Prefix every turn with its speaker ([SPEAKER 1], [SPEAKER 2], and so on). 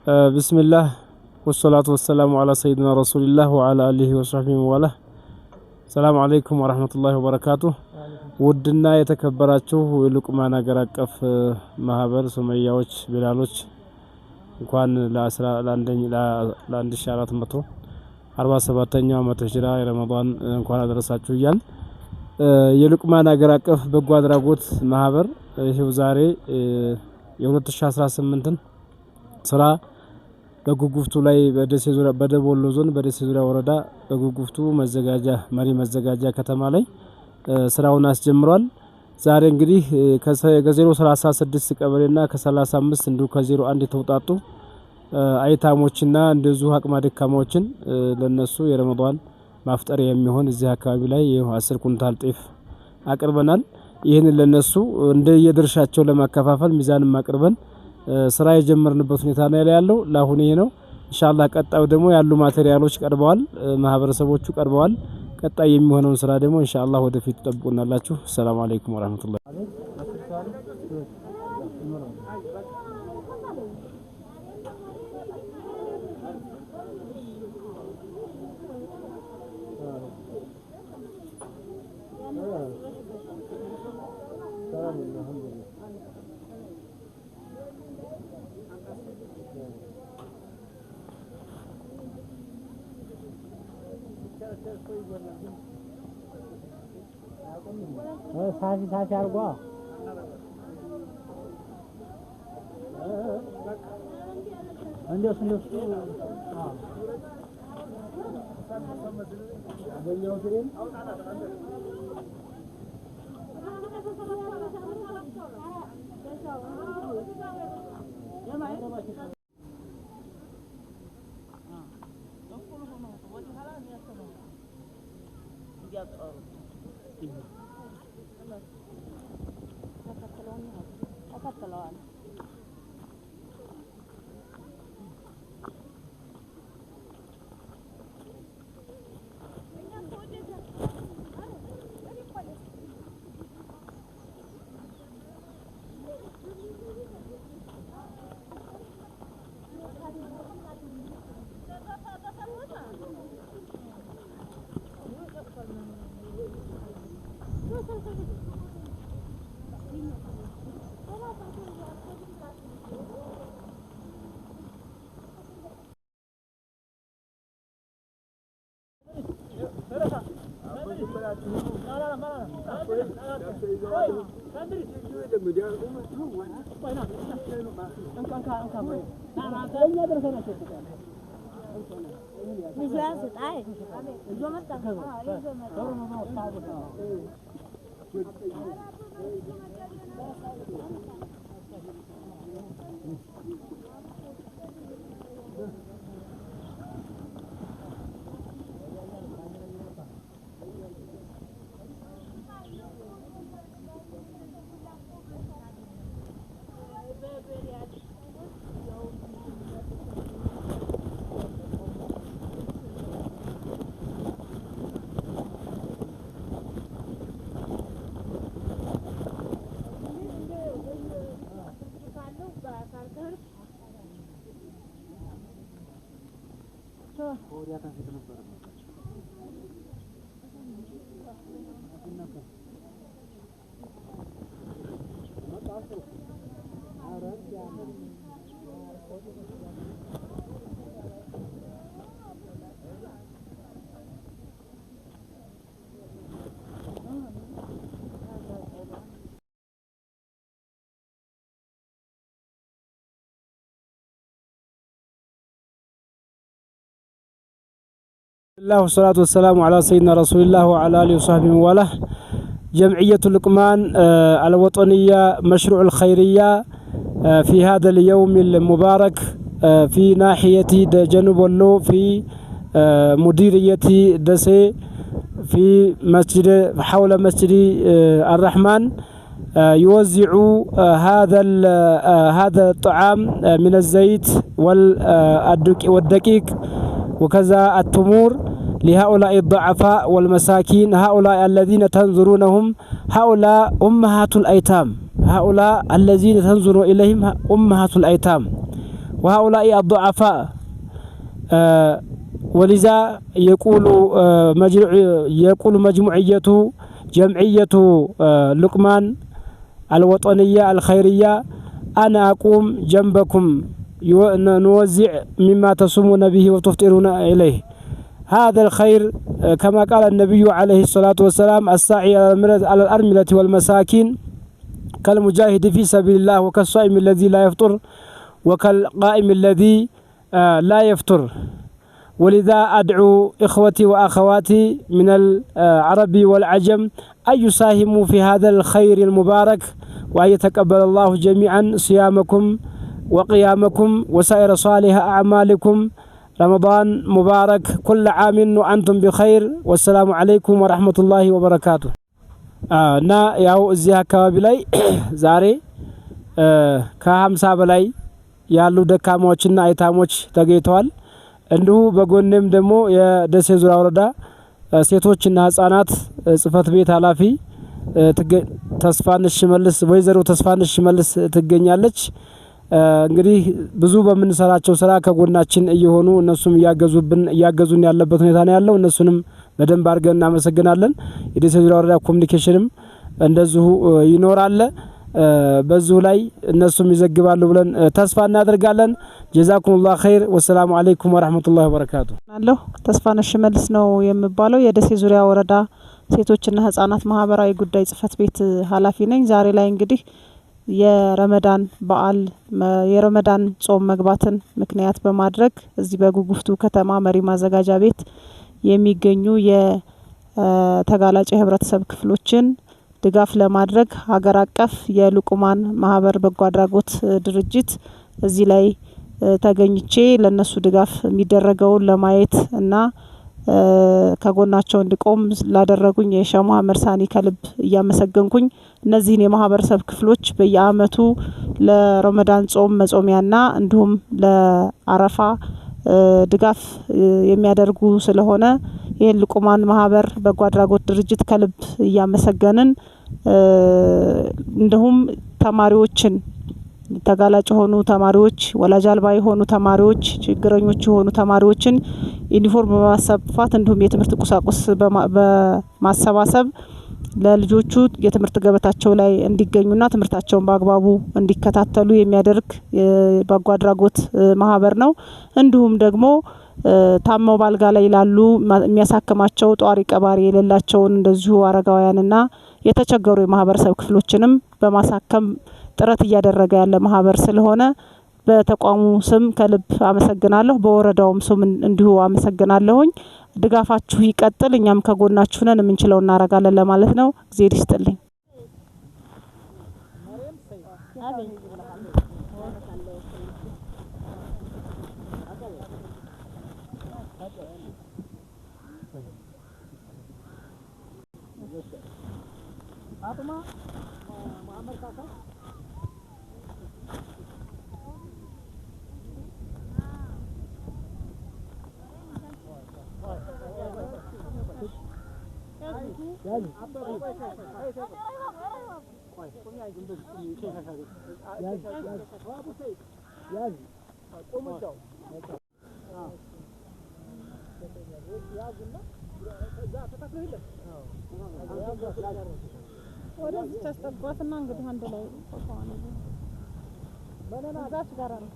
[SPEAKER 1] بسم الله والصلاة والسلام على سيدنا رسول الله وعلى آله وصحبه ومن والاه። السلام عليكم ورحمة الله وبركاته። ውድና የተከበራችሁ የሉቅማን ሀገር አቀፍ ማህበር ሱመያዎች፣ ቢላሎች፣ እንኳን ለ1447ኛው ዓመተ ሂጅራ የረመዳን እንኳን አደረሳችሁ እያልን፣ የሉቅማን ሀገር አቀፍ በጎ አድራጎት ማህበር ይኸው ዛሬ የ2018ን ስራ በጉጉፍቱ ላይ በደሴ ዙሪያ፣ በደቡብ ወሎ ዞን በደሴ ዙሪያ ወረዳ በጉጉፍቱ መዘጋጃ መሪ መዘጋጃ ከተማ ላይ ስራውን አስጀምሯል። ዛሬ እንግዲህ ከ036 ቀበሌና ከ35 እንዲሁ ከ01 የተውጣጡ አይታሞችና እንደዚሁ አቅመ ደካማዎችን ለነሱ የረመዳን ማፍጠሪያ የሚሆን እዚህ አካባቢ ላይ ይኸው 10 ኩንታል ጤፍ አቅርበናል። ይህንን ለነሱ እንደየድርሻቸው ለማከፋፈል ሚዛንም አቅርበን ስራ የጀመርንበት ሁኔታ ነው ያለው። ለአሁን ይሄ ነው። ኢንሻአላህ ቀጣዩ ደግሞ ያሉ ማቴሪያሎች ቀርበዋል፣ ማህበረሰቦቹ ቀርበዋል። ቀጣይ የሚሆነውን ስራ ደግሞ ኢንሻአላህ ወደፊት ትጠብቁናላችሁ። ሰላም አለይኩም ወራህመቱላህ።
[SPEAKER 2] ሳፊ ሳፊ አርጓ። እንደሱ እንደሱ።
[SPEAKER 3] ተከትለዋል። ልጁ ያዝ ጣይ ይዞ መጣ፣ ይዞ መጣ።
[SPEAKER 1] الله والصلاة والسلام على سيدنا رسول الله وعلى آله وصحبه ومن والاه። جمعية لقمان الوطنية مشروع الخيرية في هذا اليوم المبارك في ناحية جنوب ولو، في مديرية دسي، في مسجد حول مسجد الرحمن، يوزع هذا الطعام من الزيت والدقيق وكذا التمور لهؤلاء الضعفاء والمساكين. هؤلاء الذين تنظرونهم، هؤلاء أمهات الأيتام، هؤلاء الذين تنظروا إليهم أمهات الأيتام. وهؤلاء الضعفاء. ولذا يقول مجموعية جمعية لقمان الوطنية الخيرية: أنا أقوم جنبكم نوزع مما تصومون به وتفطرون إليه. هذا الخير كما قال النبي عليه الصلاة والسلام: الساعي على الأرملة والمساكين كالمجاهد في سبيل الله، وكالصائم الذي لا يفطر، وكالقائم الذي لا يفطر. ولذا أدعو إخوتي وأخواتي من العرب والعجم أن يساهموا في هذا الخير المبارك، وأن يتقبل الله جميعا صيامكم وقيامكم وسائر صالح أعمالكم. رمضان مبارك، كل عام وأنتم بخير، والسلام عليكم ورحمة الله وبركاته። እና ያው እዚህ አካባቢ ላይ ዛሬ ከ50 በላይ ያሉ ደካማዎችና አይታሞች ተገኝተዋል። እንዲሁ በጎኔም ደግሞ የደሴ ዙሪያ ወረዳ ሴቶችና ህጻናት ጽህፈት ቤት ኃላፊ ተስፋነሽ ሽመልስ፣ ወይዘሮ ተስፋነሽ ሽመልስ ትገኛለች። እንግዲህ ብዙ በምንሰራቸው ስራ ከጎናችን እየሆኑ እነሱም እያገዙብን እያገዙን ያለበት ሁኔታ ነው ያለው። እነሱንም በደንብ አድርገን እናመሰግናለን። የደሴ ዙሪያ ወረዳ ኮሚኒኬሽንም እንደዚሁ ይኖራል። በዚሁ ላይ እነሱም ይዘግባሉ ብለን ተስፋ እናደርጋለን። جزاكم الله خير። والسلام عليكم ورحمة الله وبركاته።
[SPEAKER 4] አለሁ፣ ተስፋነሽ ሽመልስ ነው የምባለው። የደሴ ዙሪያ ወረዳ ሴቶችና ህጻናት ማህበራዊ ጉዳይ ጽህፈት ቤት ኃላፊ ነኝ። ዛሬ ላይ እንግዲህ የረመዳን በዓል፣ የረመዳን ጾም መግባትን ምክንያት በማድረግ እዚህ በጉጉፍቱ ከተማ መሪ ማዘጋጃ ቤት የሚገኙ የተጋላጭ የህብረተሰብ ክፍሎችን ድጋፍ ለማድረግ ሀገር አቀፍ የሉቁማን ማህበር በጎ አድራጎት ድርጅት እዚህ ላይ ተገኝቼ ለነሱ ድጋፍ የሚደረገውን ለማየት እና ከጎናቸው እንድቆም ላደረጉኝ የሸህ መሀመድ ሳኒ ከልብ እያመሰገንኩኝ፣ እነዚህን የማህበረሰብ ክፍሎች በየአመቱ ለረመዳን ጾም መጾሚያና እንዲሁም ለአረፋ ድጋፍ የሚያደርጉ ስለሆነ ይህን ልቁማን ማህበር በጎ አድራጎት ድርጅት ከልብ እያመሰገንን፣ እንዲሁም ተማሪዎችን፣ ተጋላጭ የሆኑ ተማሪዎች፣ ወላጅ አልባ የሆኑ ተማሪዎች፣ ችግረኞች የሆኑ ተማሪዎችን ዩኒፎርም በማሰፋት እንዲሁም የትምህርት ቁሳቁስ በማሰባሰብ ለልጆቹ የትምህርት ገበታቸው ላይ እንዲገኙና ትምህርታቸውን በአግባቡ እንዲከታተሉ የሚያደርግ በጎ አድራጎት ማህበር ነው። እንዲሁም ደግሞ ታመው ባልጋ ላይ ላሉ የሚያሳክማቸው ጧሪ ቀባሪ የሌላቸውን እንደዚሁ አረጋውያንና የተቸገሩ የማህበረሰብ ክፍሎችንም በማሳከም ጥረት እያደረገ ያለ ማህበር ስለሆነ በተቋሙ ስም ከልብ አመሰግናለሁ። በወረዳውም ስም እንዲሁ አመሰግናለሁኝ። ድጋፋችሁ ይቀጥል፣ እኛም ከጎናችሁ ነን፣ የምንችለው እናደርጋለን ለማለት ነው። እግዜር ይስጥልኝ። ወደዚች አስጠጓትና እንግዲህ አንድ ላይ እዛች ጋር ነው።